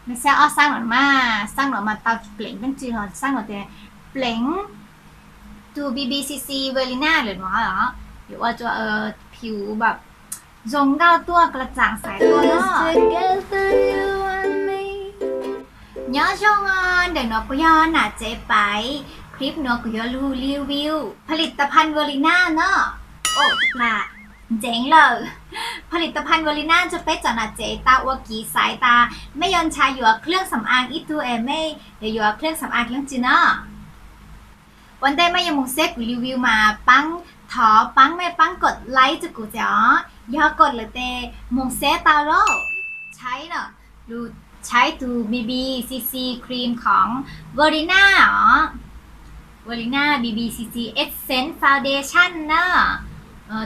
Nws xab ob xab nuav mas, xab nuav mas tau pleev peev tsw los xab nuav tias pleev tus B B C C Verlina lawm nuav os, yuav ua rua phiv npaum zoo nkauj tuaj, kla tsaam xaiv tuaj os. Nyob zoo os, ntawm nuav kuv yog Nam Tsev Paiv, clip nuav kuv yuav lug review ผลิตภัณฑ์ Verlina no. Ntxeev lawm. ผลิตภัณฑ์ Verlina rua peb tsoom nam tsev tau ua kiv xaiv tas mej yuav nrhav yuav เครื่องสำอาง ib tug es mej yuav yuav เครื่องสำอาง leej twg no. Ua ntej mej yuav moog saib kuv review mas paab, thov paab mej paab กดไลค์ rua kuv txhua os, yog กด lawm tes moog saib tau lauj. Tshaib no, lug tshaib tug B B C C cream khoom Verlina os. Verlina B B C C Essence Foundation na.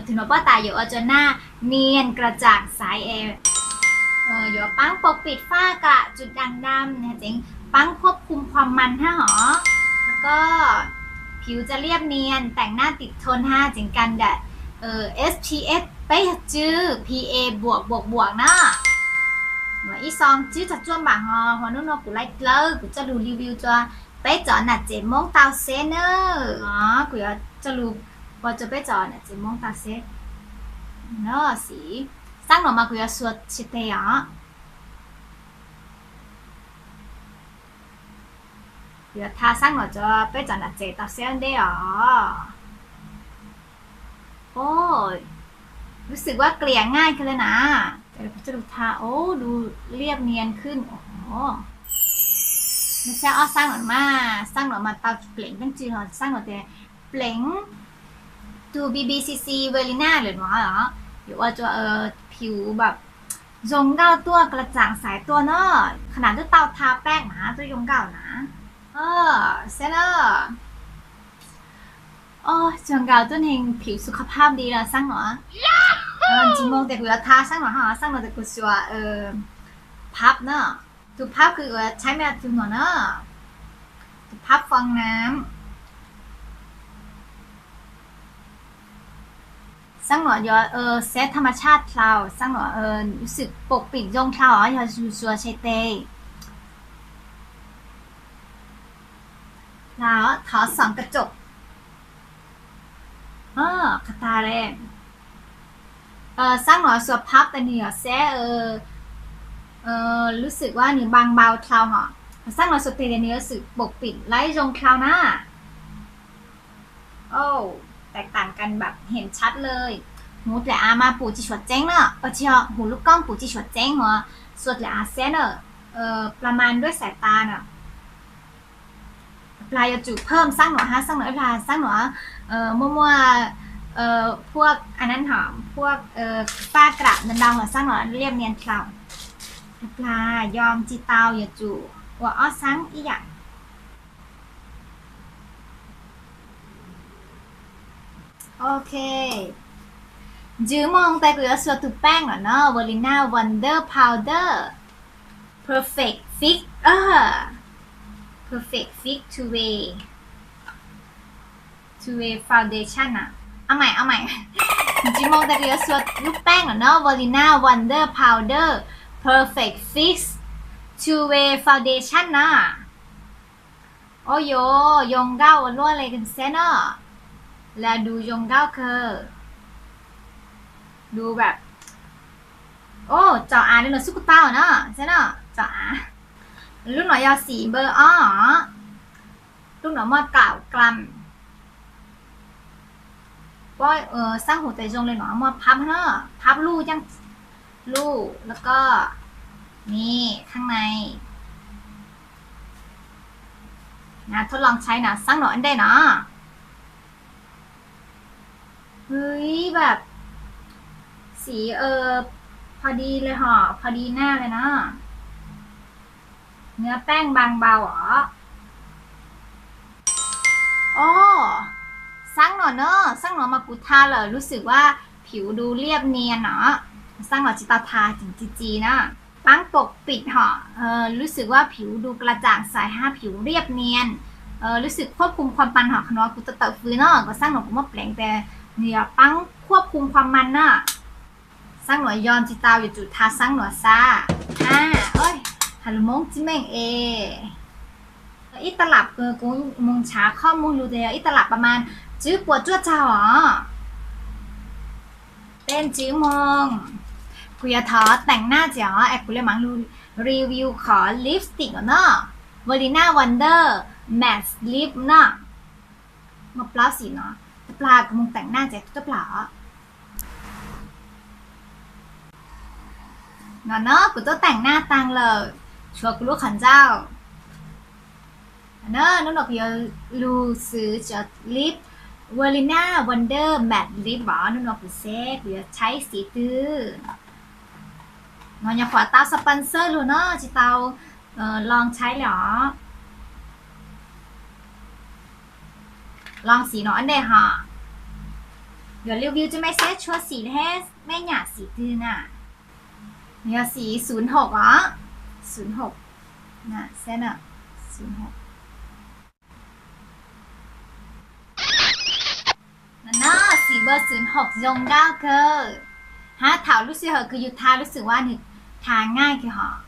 Tug nuav puab tas yuav ua rua naj nias กระจ่างใส es yuav paab pov pim faj kram tsw dam dam, tseev paab ควบคุมความมัน hab hov, แล้วก็ ผิวจะเรียบเนียน แต่งหน้าติดทน hab tseev กันแดด S P F ปด tswb P A บวกบวกบวก na. Ib xoo tswb txog cuaj บาท hov, hov nub nuav kuv laij dlawb kuv coj lug review rua peb tsoom nam tsev Moob tau saib na. Kuv yuav coj lug ua rua peb tsoom nam tsev Moob tau saib no xwb. Xab nuav mas kuv yuav xuas tsi teg os. Kuv yuav tha xab nuav rua peb tsoom nam tsev tau saib ua ntej os. รู้สึกว่าเกลี่ยง่ายขึ้นเลยนะ Kuv coj lug tha, o, ดูเรียบเนียนขึ้น. Nws xab ob xab nuav mas, xab nuav mas tau pleev peev tsw los xab nuav tias pleev tug B B C C Verlina lawm nuav os, yuav ua rua phiv npaum zoo nkauj tuaj, kla tsaam xaiv tuaj no. Qhov nuav twb tau tha แป้ง na, twb zoo nkauj na. Saib na. Zoo nkauj tuaj neeg phiv สุขภาพดี los xab nuav. Tsis moog tes kuv yuav tha xab nuav hab, xab nuav tes kuv xuas พับ na. Tug พับ kws kuv tshaib mas tug nuav na, tug พับฟองน้ำ. Xab nuav yuav saib ธรรมชาติ dlhau, xab nuav รู้สึก pov pim zoo dlhau os, yog yug xuas tsi teg. Thov xoom ka tsum. Qhov tag le. Xab nuav xuas พับ tes nwg yuav saib รู้สึกว่า nwg บางเบา dlhau hov. Xab nuav xuas teg tes nwg yuav รู้สึก pov pim laib zoo dlhau na. แตกต่างกันแบบเห็นชัดเลย. Huv dlaim av mas pum tsis suav tseeb na, tsis yog, huv lub koob pum tsis suav tseeb, huv xuas dlaim av saib na, ประมาณ ด้วยสายตา na. Plag yuav tsum เพิ่ม xab nuav hab, xab nuav ib plag xab nuav muaj muaj พวก อันนั้น hov, พวก ฝ้ากระ ntau ntau hov, xab nuav เรียบเนียน dlhau. Plag yog tsis tau yuav tsum ua ob xab ib yaam. Ok. Ntsws moog tes kuv yuav xuas tug แป้ง nuav no, Verlina Wonder Powder Perfect Fix, Perfect Fix Two Way, Two Way Foundation na. Au maim, au maim. Ntsws moog tes kuv yuav xuas lub แป้ง nuav no, Verlina Wonder Powder Perfect Fix Two Way Foundation na. Ov, yuav zoo nkauj ua luaj le, saib no. Lam du zoo nkauj kawg. Du แบบ, o, tso av le los xub kuj tau no, saib no, tso av. Lub nuav yog xim npawg ob, lub nuav muaj kaum gram. Puab xab huv tes zoo le nuav, muaj พับ no, พับ ลูก yaaj ลูก แล้วก็ นี่ ข้างใน ทดลองใช้ no, xab nuav ntej no. Ui, แบบ สี พอดีเลย hov, พอดีหน้าเลย no. เนื้อแป้งบางเบา os. O, xab nuav no, xab nuav mas kuv tha lawm รู้สึกว่า ผิวดูเรียบเนียน no. Xab nuav tsis tau tha, tseem tsi tsi na. ปั๊มปกปิด hov, รู้สึกว่า ผิวดูกระจ่างใส hab ผิวเรียบเนียน, รู้สึก ควบคุมความมัน hov. Qhov nuav kuv tau tawm fwv no, koj xab nuav kuv muab pleev tes nwg yog ปั๊มควบคุมความมัน na. Xab nuav yog tsis tau yuav tsum tha xab nuav xab. A, oj, Has lus Hmoob tsis meej es. Ib tab lam kuv mus ntshav qhov muag lus tias yog ib tab lam pas mas tsib puas cuaj caug os. Tej ntsib moog, kuv yuav thov teem naj ces os es kuv le maam lug review qhov lipstick no no. Verena Wonder Matte Lip no. Muaj plaub xim no, tab plag kuv mus teem naj ces tab plag os. No no kuv tuaj teem naj taag lawm, tshuav kuv lub qhov ntsauj. No hnub no kuv yuav lug xwv cov lip Verena Wonder Matte Lip os. Hnub no kuv seb kuv yuav tshaib xim twg. No nyuam qhuav tau sponsor lug no tsis tau loo tshaib le os. Loo xim no ua ntej hos. Yuav review rua mej seb tshuav xim le, mej nyam xim twg na. Yog xim xum hom os. Xum hom, xum hom. No no, xim npawb xum hom zoo nkauj kawg. Hab thaum lub sij hawm kws yug tha lub xum ua nwg tha ngaij kawg hos.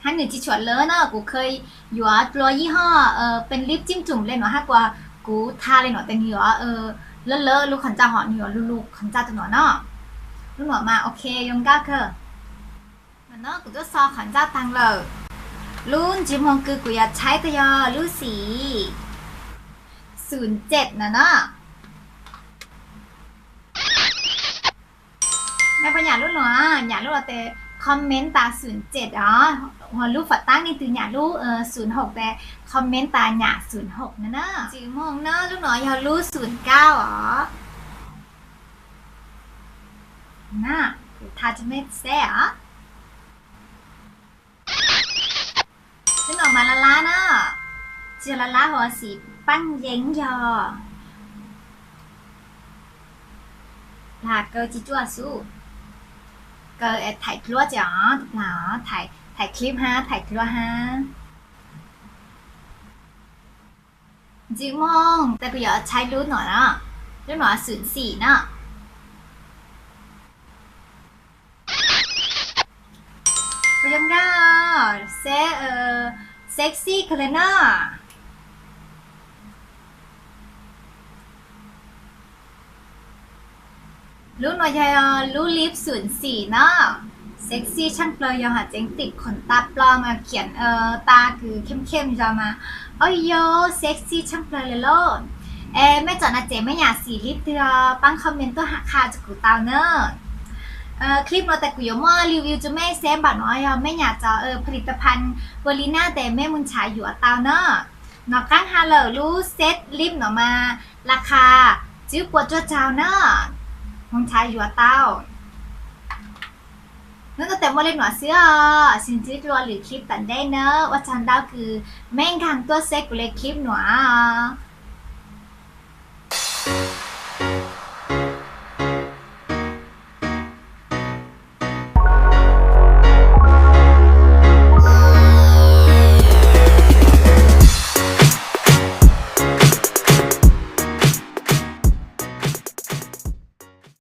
Hab nwg tsis tshuam lawv no, kuv kheev yuav dlua yij hoj pes lib tsim rum le nuav hab kuas kuv tha le nuav tes nwg yuav lawv lawv lub qhov ntsauj hos nwg yuav lug lug qhov ntsauj tus nuav no. Lub nuav mas ok zoo nkauj kawg. No no kuv tuaj xo qhov ntsauj taag lawm. Lub ntsib moog kws kuv yuav tshaib tau yog lub xim xum tsem no no. Mej puas nyam lub nuav? Nyam lub nuav tes comment tas xum tsem os. Lub fam taab leej twg nyam lub xum hom tes comment tas nyam xum hom no na. Ntsib moog no lub nuav yog lub xum kauj os. Kuv tha rua mej seb os. Lub nuav mas lab lab na, tsis yog lab lab hos xim paab yeeb yog. Plag kaw tsis cuaj xub, kaw thaim dluab tsis os, plag thaim clip hab thaim dluab hab. Ntsib moog tes kuv yuav tshaib lub nuav, lub nuav xum xim no. Puas zoo nkauj, sexy kawg le no. Lub nuav yog lub lip xum xim no, sexy tshaaj plawg, yog has tseev tim khoom tas plo mas khiav tas kws khem khem zog mas, o yo, sexy tshaaj plawg le lauj. Es mej tsoom nam tsev mej nyam xim lip twg paab comment tuaj qha rua kuv tau na. Clip nuav tes kuv yuav muaj review rua mej seb npaum nuav yog mej nyam cov ผลิตภัณฑ์ Verena tes mej moog nrhav yuav tau na. Nov qaab has lawm lub set lip nuav mas laj qha tsib puas cuaj caug na, moog nrhav yuav tau. Hnub no tes muaj le nuav xwb os, sib ntsib dlua lwm clip tom ntej na. Ua tsaug ntau kws mej nkaag tuaj saib kuv le clip nuav os.